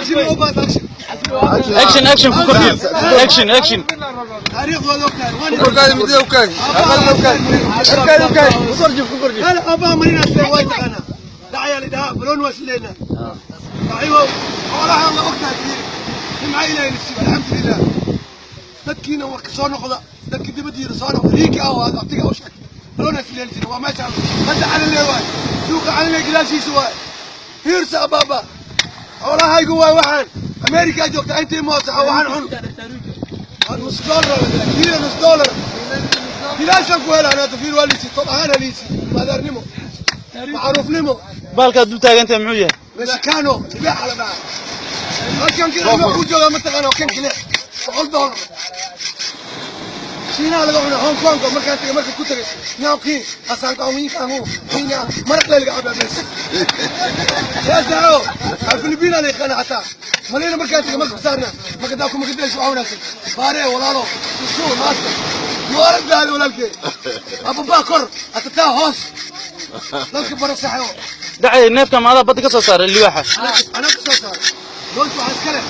Action ma u baahanta action? Action, action ku kordhiyo, action, action. Taariikhdu waad ogtahay. Korkaadi midida u kaadi. Aqal u kaadi. Korkaadi u kaadi. Ku korjif, ku korjif. Hal aabbaha marinaasee way taqaanaa. Dhacayaa la dhahaa, baloon waa sileynaa. Saaxiibow, xoolahan waa ogtahay, fiiri. Nimca Ilaahay na siiyo, alxamdulilah. Dadkiina warka soo noqda, dadki dibaddiina soo noqda, riiki ah waa abtiga u sheegtay. Baloon sileen jira, waa meesha hadda Calanle waay. Suuqa Calanle gadaashiisa waay. Fiirsa abaaba. Xoolahaygu waay waxaan. Ameerika joogta intii moosaxa waxaan cun. Waa nus dollar, kiilo nus dollar. Bilaashaan ku helaa hadda, fiir, waa liisi, tob ahaan liisi. Madaarnimo. Macruufnimo. Baalkaad dul taagantahay muxuu yahay? Mexicano, libaaxa la dhahaa. Halkan kale ma ku joogaa, ma taqaana kan kale $100. Shiinaha laga cunaa, Hong Kong markaan tagay, marka ku tagay ñaawkii asaanka wiinkaangu wiina maraq laga cabaa bes. Yaa saao Filibiina la yaqaana xataa Malina markaan tagay, marka saarna marka ku marka waxa wanaagsan baare walaalo suu maasta yuarad baali walaalkay ababa kor atataa hoos dadka baro saxo. Dhacay, neefka maadaa badda ka soo saaray libaaxa? Anaa ka soo saaray, doontu waxaa iska leh.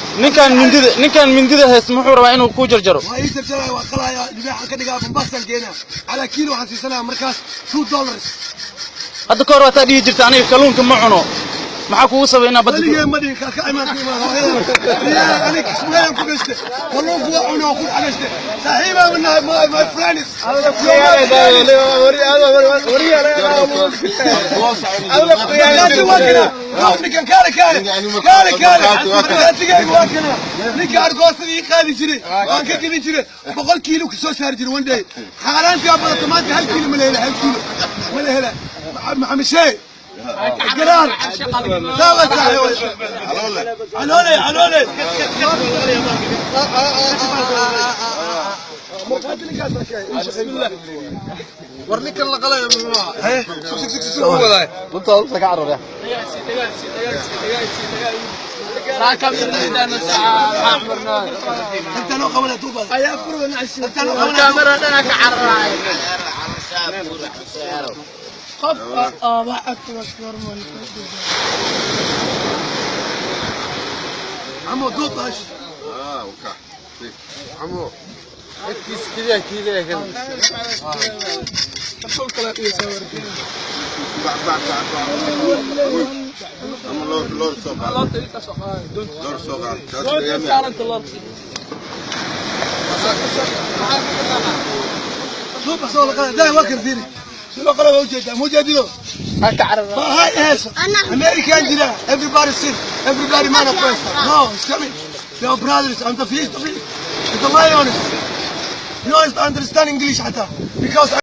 Ninkaan mindida haysta muxuu rabaa inuu ku jarjaro? Waa ii jarjaraya, waa qalaya, libaaxa ka dhigaa, Bombasaan geenaa. Calaa kiilo waxaan siisanaya markaas $2. Hadda ka hor waataa dhihi jirta aniga kalluunka ma cuno, maxaa kugu sabay inaa badda Weligee ma dhihin. Ka imaan, ka imaan hooyada. Aniga Kismaayan ku dhashte, kalluunku waa cuna, waa ku dhashte. Saaxiibaa nahay, my friends. Markaati waa kana ninkan, kaale kaale kaale kaale, markaatigayga waa kana. Ninka argoosada ii qaadi jiray, waan ka gelin jiray, 100 kiilo ka soo saari jiray one day. Xaaraantii badato, maanta 1 kiilo ma la hela, 1 kiilo ma la hela. Maxamed Shey garaar saawa saaxiib, calooley calooley. War ninkan la qalayo muxuu ahaa? Sug sug sug sug wadaay. Dunta ka cararaya. Inta noo qabanaa duuba inta noo qabanaa. Qof oo wax agtiga normal. عمو duub ash. Camo. Intiis kaliya kiilaya kan. Bac bac bac bac. Ama loor loor soo qaad. Loor soo qaad. Taas qiyaame. Duub soo la qala daa, waa kan, fiiri si loo qala, waa ujeedaa mujeedido ma hay heeso American jira. Everybody sit, everybody man of West. No, it's coming. They are brothers. I'm the fish, the fish, the lions. No, I understand English حتى because